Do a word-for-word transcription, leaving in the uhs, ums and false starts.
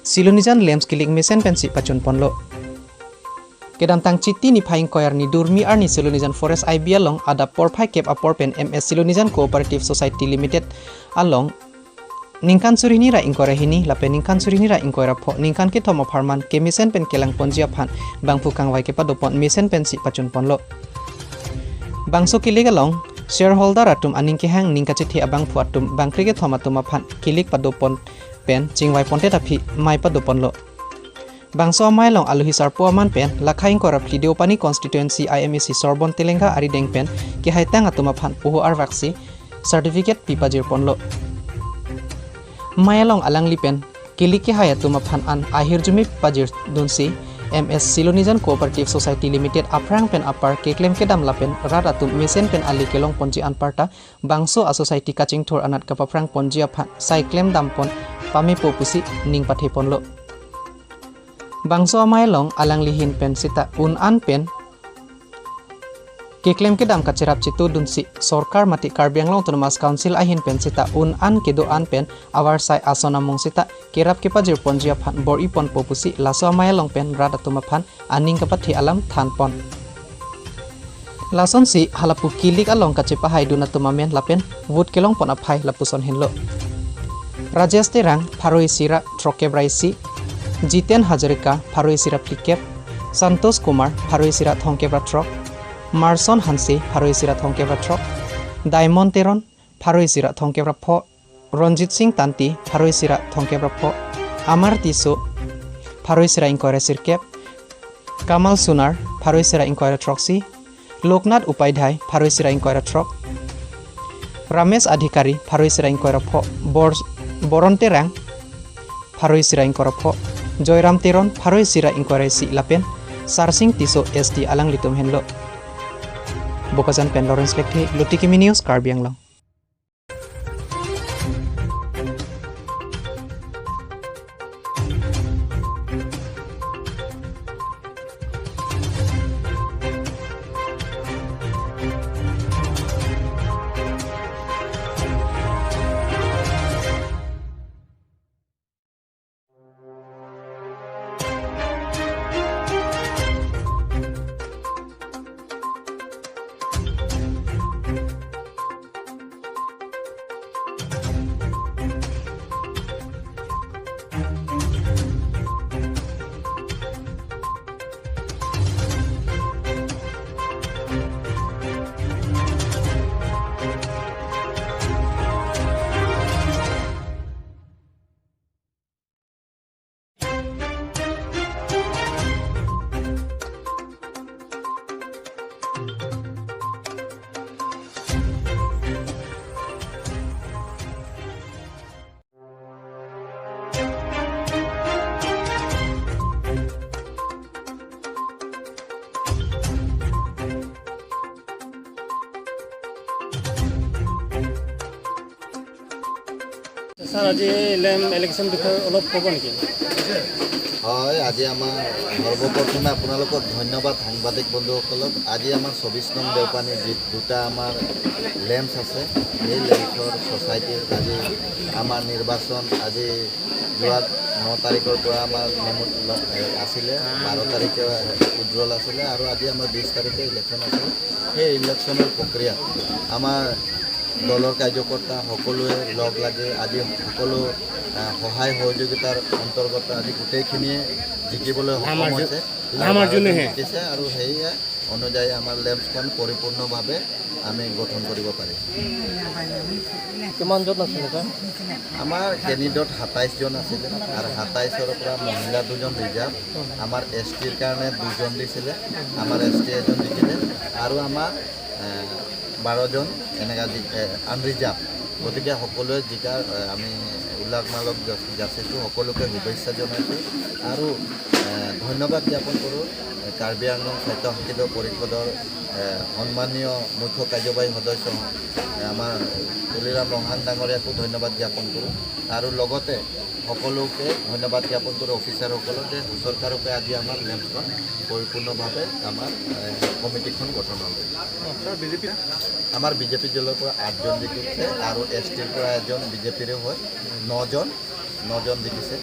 Silonijan lamps kilik mesen pensi pachun ponlo. Kedamtang Chiti niphai ingkoi arni Durmi arni Silonijan Forest I B along adap porphai kep apor pen M S Silonijan Cooperative Society Limited along ningkan suri hini ra ingkoi ra hini lapen ningkan suri hini ra ingkoi ra pho ningkan kethom apharman kemesen pen kelang ponji aphan bangphu kangvai kepadopon mesen pensi pachun ponlo. Bangso kilik along shareholder atum aning kehang ning kachethe abangphu atum bangkre kethom atum aphan kilik padopon pen chingvai ponte aphi mai padoponlo. Bangso amei along alohi sarpo aman pen lakha ingkoi ra phli Deopani constituency I M A C Sorbon Telenga arideng pen kehaitang atum aphan poho arvaksi certificate pi pajir ponlo. Amei along alangli pen kilik kehai atum aphan an ahirjume pajir dunsi M S Silonijan Cooperative Society Limited aphrang pen apar keklem kedam lapen rat atum mesen pen ali kelong ponji anparta bangso a society kachingthur anat kapaphrang ponji aphan sai klem dam pon pamepo pusi ning pathe ponlo. Bangso amei along alangli ahin pen seta un an pen keklem kedam kacherap chitu dunsi sorkar mate Karbi Anglong Autonomous Council ahin pen seta un an kedo an pen avarsai ason among seta kerap kepajir ponji aphan bor-i ponpo pusi laso amei along pen rat atum aphan aning kapathe alam than pon. Lasonsi halapu kilik along kachepahai dun atum amen lapen vote kelong pon aphai lapuson henlo. Rajesh Terang, pharo isi ra throkkep ra isi, Jiten Hazarika, pharo isi ra phlikep, Santosh Kumar, pharo isi ra thomkep ra throk, Marson Hanse, pharo isi ra thomkep ra throk, Diamond Teron, pharo isi ra thomkep ra pho, Ronjit Singh Tanti, pharo isi ra thomkep ra pho, Amar Tisso, pharo isi ra ingkoi ra sirkep, Kamal Sunar, pharo isi ra ingkoi ra throksi, Loknath Upadhyay, pharo isi ra ingkoi ra throk, Ramesh Adhikari, pharo isi ra ingkoi ra pho, Bor-, Boron Terang, pharo isi ra ingkoi ra pho, Joyram Teron, pharo isi ra ingkoi ra isi lapen Sarsing Tisso S T alanglitum henlo. Bokajan pen Lawrence Lekthe, Lotiki Mini News, Karbi Anglong. Sir, আজি lamp election বিষয়ে অলপ ক'ব নেকি? হয়, আজি আমাৰ সৰ্বপ্ৰথমে আপোনালোকক ধন্যবাদ, সাংবাদিক বন্ধুসকলক। আজি আমাৰ চৌবিশ নং দেওপানী যি দুটা আমাৰ লেম্পছ আছে, সেই লেম্পছৰ ছ'চাইটিৰ আজি আমাৰ নিৰ্বাচন, আজি যোৱা ন তাৰিখৰ পৰা আমাৰ নেমত ল-, এ, আছিলে, বাৰ তাৰিখে উইথড্ৰল আছিলে আৰু আজি আমাৰ বিশ তাৰিখে ইলেকশ্যন আছিলে। সেই ইলেকশ্যনৰ প্ৰক্ৰিয়াত আমাৰ দলৰ কাৰ্যকৰ্তা সকলোৱে লগ লাগি আজি সকলো, আহ, সহায় সহযোগিতাৰ অন্তৰ্গত আজি গোটেইখিনিয়ে জিকিবলৈ সক্ষম হৈছে। লাভ অৰ্জন হৈছে। জিকিছে আৰু সেয়া অনুযায়ী আমাৰ লেম্পছখন পৰিপূৰ্ণভাৱে আমি গঠন কৰিব পাৰিম। কিমানজন আছিলে, ছাৰ? আমাৰ কেণ্ডিডেট সাতাইশজন আছিলে আৰু সাতাইশৰ পৰা মহিলা দুজন ৰিজাৰ্ভ, আমাৰ এছ টিৰ কাৰণে দুজন দিছিলে, আমাৰ এছ টি এজন জিকিলে আৰু আমাৰ এ, বাৰজন এনেকা জি-, এ, আনৰিজাৰ্ভ। গতিকে সকলোৱে জিকাৰ, এ, আমি উল্লাস মালক য-, যাচিছোঁ, সকলোকে শুভেচ্ছা জনাইছোঁ আৰু, এ, ধন্যবাদ জ্ঞাপন কৰোঁ, এ, কাৰ্বি আংলং স্বায়ত্তশাসিত পৰিষদৰ, এ, সন্মানীয় মুখ্য কাৰ্যবাহী সদস্য, এ, আমাৰ তুলিৰাম ৰংহাং ডাঙৰীয়াকো ধন্যবাদ জ্ঞাপন কৰোঁ আৰু লগতে সকলোকে ধন্যবাদ জ্ঞাপন কৰোঁ অফিচাৰসকলক যে সুচৰকাৰূপে আজি আমাৰ লেম্পছখন পৰিপূৰ্ণভাৱে আমাৰ, এ, কমিটিখন গঠন হ'ল। Sir, B J P? আমাৰ বি জে পি দলৰ পৰা আঠজন জিকিছে আৰু এছ টিৰ পৰা এজন বি জে পিৰে হয়, নজন, নজন জিকিছে।